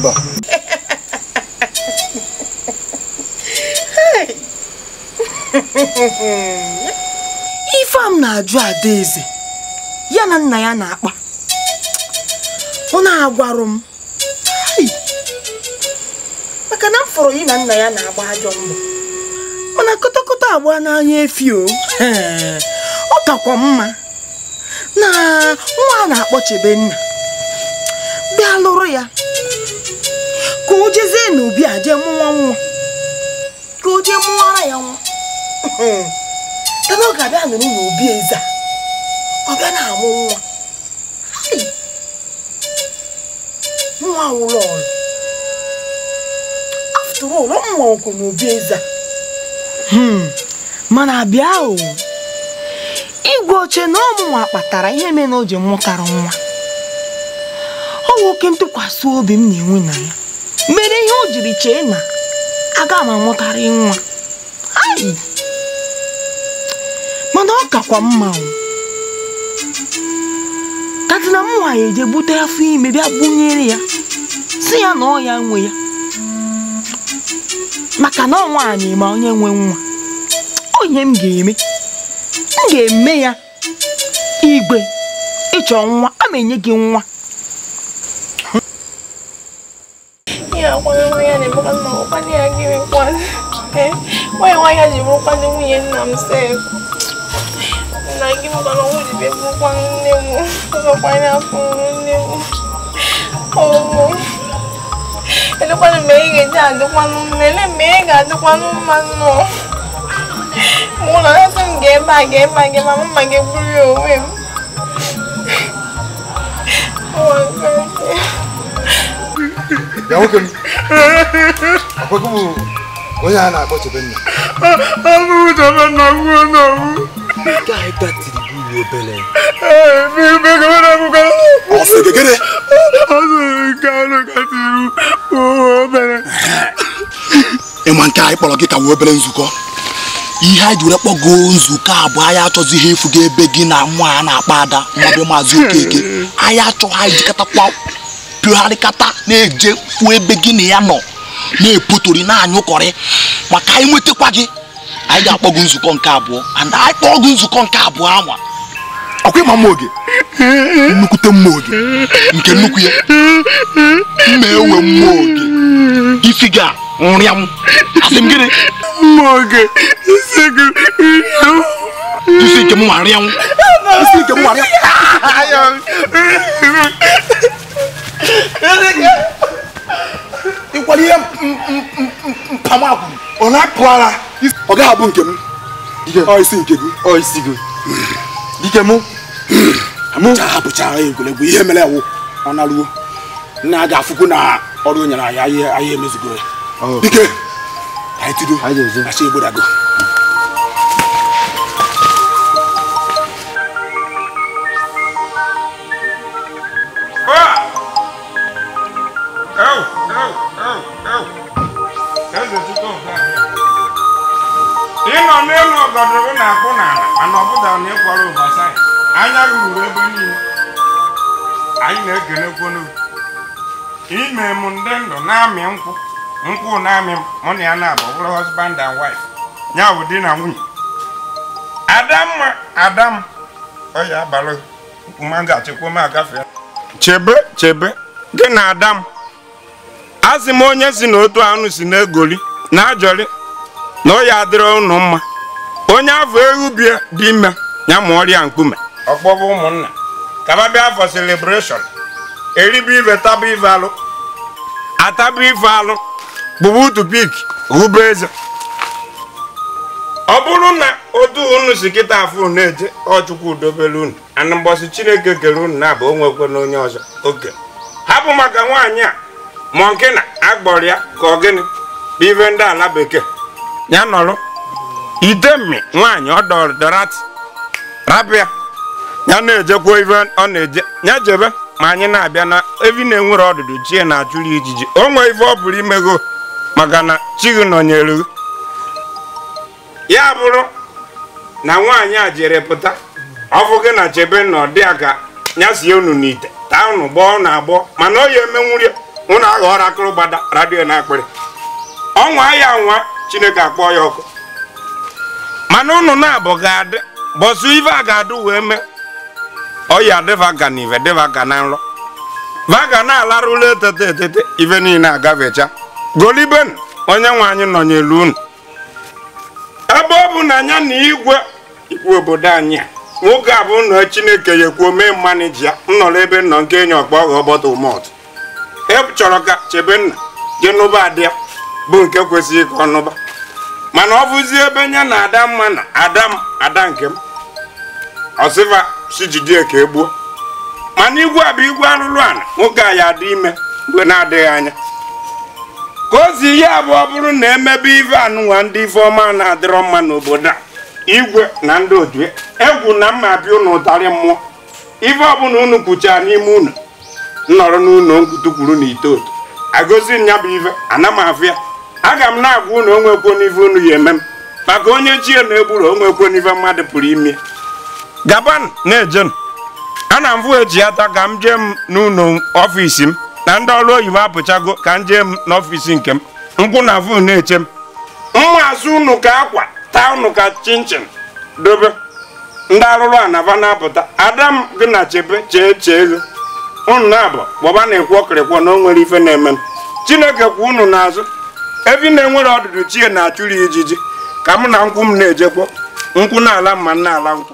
Mba. Ife m na-ajụ Adaeze ya na nna ya na-akpa ọ na-agwarụ m maka na m fụrụ yi na nna ya na-agba ajọ mbọ mana kọtọkọtọ agba n'anya efi o ọ kakwa mma na nwa a na-akpọ Chebenna bịa lụrụ ya ka o jezie n'obi a jee mụwa nwa ka o jee mụwara ya nwa ebe ọ ga-abịa nụrụ n'obi eze a ọ bịa na-amụ nwa nwa wụrụ ọrụ after all ọ mụọ ọkụ n'obi eze a mana bịa o igwe oche na ọmụnwa kpatara ihe mere na o ji mụtara nwa ọ bụ oke ntụkwasị obi m na-enwe na ya mere ihe o jiri chee na aga m amụtarị nwa mana ọ kakwa mma o katina m nwaanyị eje bute afọ ime bịa bunyere ya si ya na ọ ya nwe ya maka na ọ nwaanyị ma onye nwe nwa onye m ga-eme m ga-eme ya igwe ịchọ nwa a ma enye gị nwa Ya nwoke m akwakọ bụ onye a na-akpọ Chebenna. Nke anyị gatiri gị obere. Ọ sị gị gịnị? Ịma nke anyị kpọrọ gị ka wee obere nzukọ. Ihe anyị ji were kpọgo nzukọ abụọ anyị achọzighị efu gị ebe gị na nwa a na-akpọ Ada nwa be Maazị Okeke. Anyị achọghị anyị jikọtakwa pịgharịkata na-eje fụ ebe gị na ya nọ na-epotori na-anyụkọrị maka anyị nwetakwa gị anyị ga-akpọ gị nzukọ nke abụọ and anyị kpọọ gị nzukọ nke abụọ anwa ọkwa ịma mma oge nnukwute mma oge nke nnukwu ya mma ewe mma oge isi gị a nrịa m asị m gịnị mma oge isi gị isi nke m nwa nrịa m isi nke m nwa nrịa ịkwara ihe mpamakwuru ọ na-apụ ara ọ gaghị abụ nke m ọ isi nke gị ọ isi gị dike mụ hapụchara egwuregwu ihe mere ewu ọ naruo nna a ga-afụkwu na ọrụ o nyere anyị anyị emezugo ya dike anyị tido acha egbodago Ị nọ n'elu ọgọdọ na-akpụ n'ala mana ọ bụda na ịkwara ụbasa anya ruru ebe niile anyị na-ekenekwonu ime m ndị ndụ na-amị nkwụ nkwụ na-amị mụ na ya na-abụ bụrụ husband and wife ya bụ di na nwunye Adamma Adam ọ ya abalị nkwuma m agafe chebe chebe gị na Adam asị m onye si na otu anụ si na-egoli na ajọli na ọ ya adịrị ụnụ mma onye afọ ewu bie dị ime ya ma ọrịa nkume ọkpọbụ ụmụnna kaba bịa afọ celebration eribe ife taba ife alụ ataba ife alụ bụbu utu pik hụbe eze ọ bụrụ na otu unu si kịta afọ na-eje ọchukwu udobere unu ana mbọsị Chineke kere unu na-abụ onwekwe na onye ọzọ oke hapụ maka nwaanyị a ma nke na agbọrọ ya ka ọ gịnị bụ ife ndị ala bekee ya nọrọ ite mmi nwaanyị ọ dọrọ rapịa ya na-ejekwa ife ọ na-eje ya jebe ma anyị na-abịa na evi na-enwere ọdụdụ chie na-achụrụ ijiji o nwee ife ọ pụrụ imego maka na chi gị nọnyere gị ya bụrụ na nwaanyị a jere pụta ọfụ gị na Chebe na ọ dị ka ya sie unu n'ite taa unu gbọọ na agbọ mana ọ ya emenwuri ya Ụnụ aghọrọ akụrụ gbada radio na akpịrị. Ọnwa ya nwa Chineke akpọ ya ọkụ. Mana ụnụ na-abụ ga-adị bọsụ ife a ga-adụ wee mee. Ọya dịva ga na ife dịva ga na nrọ. Vaga na-alarụla etete etete ife niile agafecha. Goliben onye nwe anyị nọnyelu unu. Ebe ọ bụ na anya na igwe igwe obodo anyị a nwoke a bụ nna Chineke ya ekwuo mee mmanụ ya m nọrọ ebe nọ nke enyi ọkpa ọghọ bọtụl mọt. E chọrọ ka Chebenna jee nụba adịa bụ nke kwesịrị ka ọ nụba. Mana ọ bụzie ebe nya na ada mma na ada m ada nke m. Ọsịfa si jidie ka egbuo. Mana igwe a bụ igwe arụrụ ala nwoke a ya adị ime mgbe na-adịghị anya. Ka o si ya bụ ọ bụrụ na emebe ife anụnwa ndị ife ọma na-adịrọ mma n'obodo a igwe na ndị otu egwu na mma apịa ụnụ ụtarị mmụọ. Ife ọbụla unu kwuchara n'ime unu nnọrọ n'ụlọ nkwutukwuru na itoolu agozi nya bụ ife ana m afụ ya. Aga m na-agwa unu onwekwo n'ife unu ya eme m maka onye chie na-egburu onwekwo n'ife mmadụ pụrụ ime. Gaban na-ejenụ. Ana m vụ eji ata ka m jee m n'ụlọ ọfịs m na ndị ọrụ oyibo apụchago ka m jee m n'ọfịs nke m. Nkwụ na vụ na-eche m. Mma azụ unu ka akwa taa unu ka chinchin dobe. Ndị arụrụ anava na-apụta. Ada m gị na Chebe chee chee ego. Unu na-abụ gbọba na-ekwu ọkịrịkwọ na o nwere ife na-eme m. Chineke kwụ unu n'azụ. Ebi na-enwere ọdụdụ chie na-achụrụ ijiji ka m na nkwụ m na-ejekwo. Nkwụ na-ala mma na-ala nkwụ.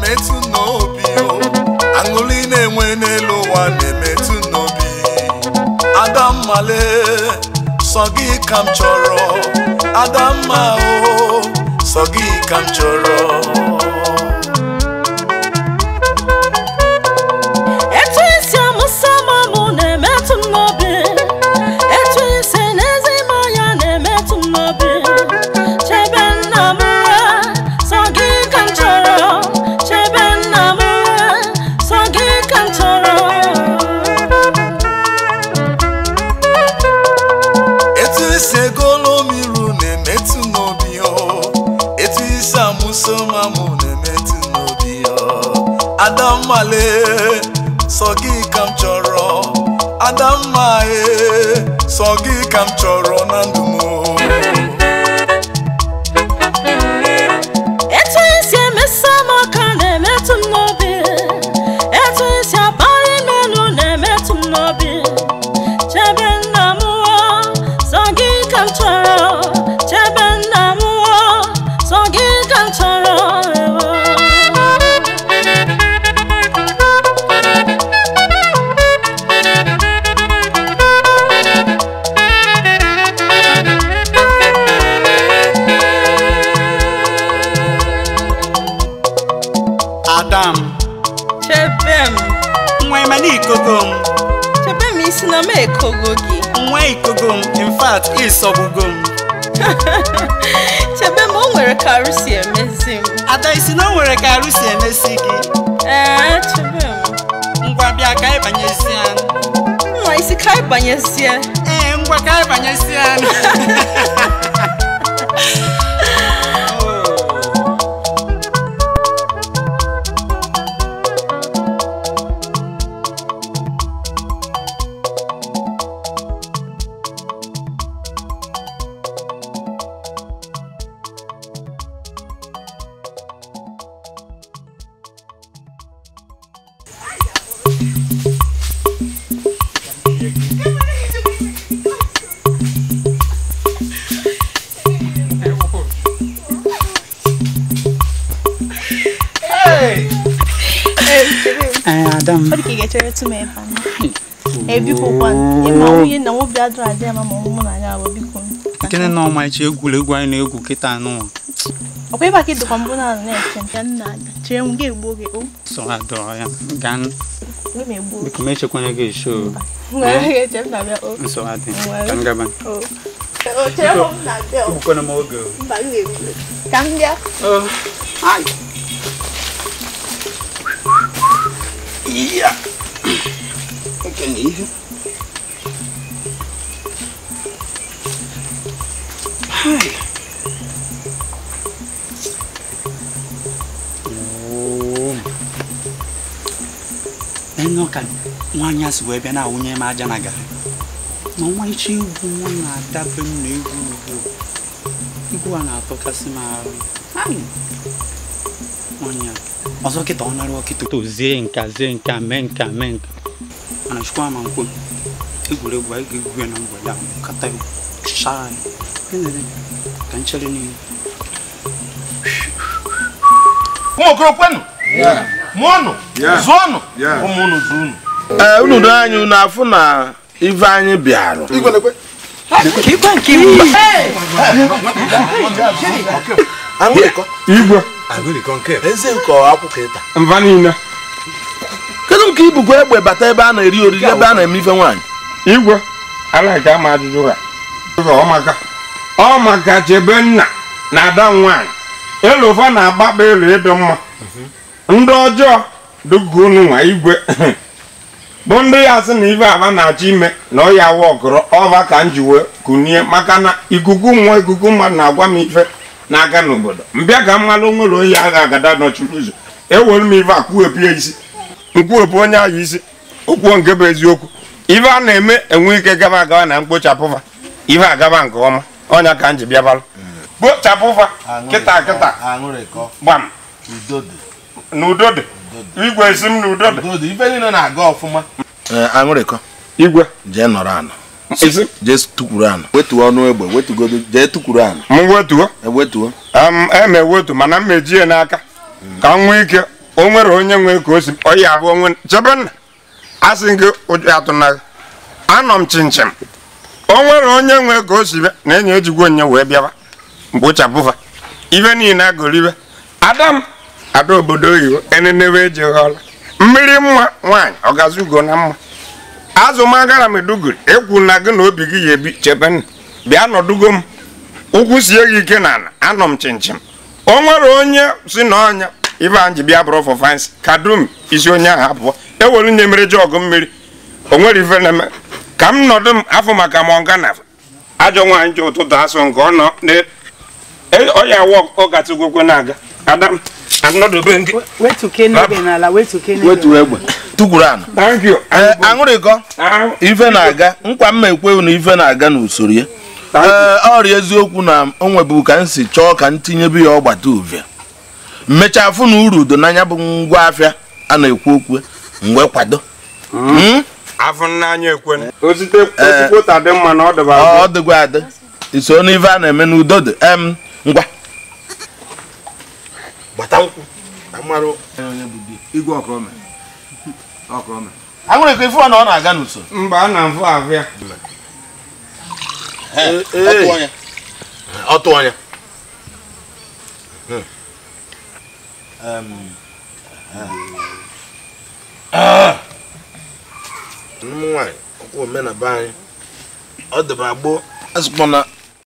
na-emetụ n'obi o. Aṅụrị na-enwe n'elu ụwa na-emetụ n'obi. Adamma le, sọ gị ka m chọrọ. Adamma o, sọ gị ka m chọrọ. Etu isi amụsa mamụ na-emetụ m n'obi. Etu isi n'ezi mmanya na-emetụ m n'obi. Chebe nna m, sọ gị ka m chọrọ. Chebe nna m, sọ gị ka m chọrọ. Etu isi egolo m iru na-emetụ n'obi o. Etu isi amụso mamụ na-emetụ n'obi o. Adamma le, sọ gị ka m chọrọ. Adamma e, sọ gị ka m chọrọ na ndụ m o. Etu isi emesa m aka na-emetụ m n'obi. Etu isi akpara imelu na-emetụ m n'obi. Chebe nna m, sọ gị ka m chọrọ. Chebe nna m, sọ gị ka m chọrọ. Adam. Chebe m. Nwa ịma na ikogo m. Chebe m isi na m ekogo gị. Nwa ikogo m, in fact, ịsọgbugo m. Chebe m, o nwere ka arụ si emezi m. Ada isi na o nwere ka arụ si emesi gị. Ee, chebe m. Ngwa bịa ka anyị banyezie. Nwa isi ka anyị banyezie. Ee, ngwa ka anyị banyezie. Adam. Ọ dị ka ị ga-echere tụ m ebe a. Ee, biko kwa, ịma nwunye na nwobi adịrọ adị ama ma ọmụmụ na ya abụ biko. Nkene na ọmarịcha egwuregwu anyị na-egwu kịta anụnwa. Ọkwa ebe a ka ị dịkwa mbụ na na-eche m. Ya nna ada, chere m ga-egbu oge o. So adọrọ ya, gaa. Gị ma egbu oge. Biko m echekwana gị esho. Nwere ga-eche m na-abịa o. Nso adị, ka m gaba. O, chere m na-abịa o. Egbukwana m oge o. Mba, m ga-egbu oge. Ka m bịa. O, ai. Iya. Nke na ihe. Hai. Oo. Eno ka nwaanyị a si wee bịa na-awụnye m aja na garị. Na ọnwa iche egwu nwa na-adabe m na egwu ugbu. Egwu a na-atọkasị m arụ. Hai. Nwaanyị a. Ọzọ kịta ọ nara ọkịta tozie nka zie nka mee nka mee nka. Mana chukwu ama nkwe. Egwuregwu anyị ga-egwu ya na mgbede a kata egwu. Shaa. Ka nchere n'ihu. Ụmụ okoro kwenu. Mụọnụ. Zụọnụ. Ụmụ unu zụ unu. Ee, unu doo anyị unu afụ na ife anyị bịarụ. Igwe. Eze nke akwụkwọ ịta. Mba niile. Kedu nke ibukwa egbe bata ebe a na-eri oriri ebe a na-eme ife nwaanyị? Igwe, alaghị ama ajụjụ ha. Ọ maka chebe nna na ada nwaanyị. Elu ụfa na-agbakpa elu ịdị mma. Ndị ọjọọ dịka unu nwa igwe bụ ndị ya sị na ife aba na-achọ ime na ọ ya wa ọkụrọ ọva ka m ji wee kunie maka na ikuku mmụọ ikuku mmadụ na-agwa m ife na-aga n'obodo mbịa ka mmalụ nwere onye agha agada nọchiri ụzọ ewere m ife a kwuwepụ ya isi nkwuwepụ onye ahụ isi okwuo nke bụ eziokwu ife a na-eme enwe ike gaba agawa na mkpochapụfa ife agaba nke ọma ọnya ka m ji bịabalụ kpochapụfa kịta kịta gbam n'udo dị igwe esi m n'udo dị ife niile na-aga ọfụma. Aṅụrịkọ igwe jee nọrọ ana jee tukwuru ana wetuo ọnụ egbe wetugodo jee tukwuru ana m wetuo ewetuo em ewetu mana m mejie n'aka ka m nwee ike O nwere onye nwe ka o si ọ ya abụ onwe Chebenna asị gị ụjọ atụna gị. Anọ m chinchin. O nwere onye nwe ka o si bịa na enyi ejigwo onye wee bịaba mkpochapụfa ife niile agụribe ada m ada obodo oyibo enenebe ejeghọla mmiri mma nwaanyị ọ gazi ugo na mma azụ magara meduguri ekwu na gị na obi gị ya ebi Chebenna bịa nọdugo m ụkwụ sie gị ike n'ala anọ m chinchin. O nwere onye si na ọnya ife anyị ji bịa bụrụ for fancy kadum isi onye ahụ apụọ ewelu nye mere ji ọgụ mmiri o nwere ife na-eme ka m nọdụ m afọ maka ma ọ na ajọ nwaanyị ji ụtụtụ asụ nke ọ nọ ọ ya wụ ọgatụgwokwe na-aga adam anọdobe nke wetu egbe tukwuru ana. Thank you. Aṅụrịkọ ife na-aga nkwa mma ekwe na ife na-aga n'usoro ya. Ọrịa eziokwu na o nwebu ka m si chọọ ka m tinyebe ya ọgbata uvia mmechaa afụ na uru udo n'anya bụ ngwa afịa a na-ekwu okwu mgbe kwado afụ n'anya ekwe osite osikpota dị mma na ọ dịba ọ dịgwa adị iso n'ife a na-eme n'udo dị ngwa gbata nkwụ amarụ igwe ọkọme ọkọme aṅụrịkọ ife na ọ na-aga n'usoro mba a na mfụ ahụ ya ọtụ anya nwaanyị ọkwa omenaba anyị ọ dịba gboo azụkpọ na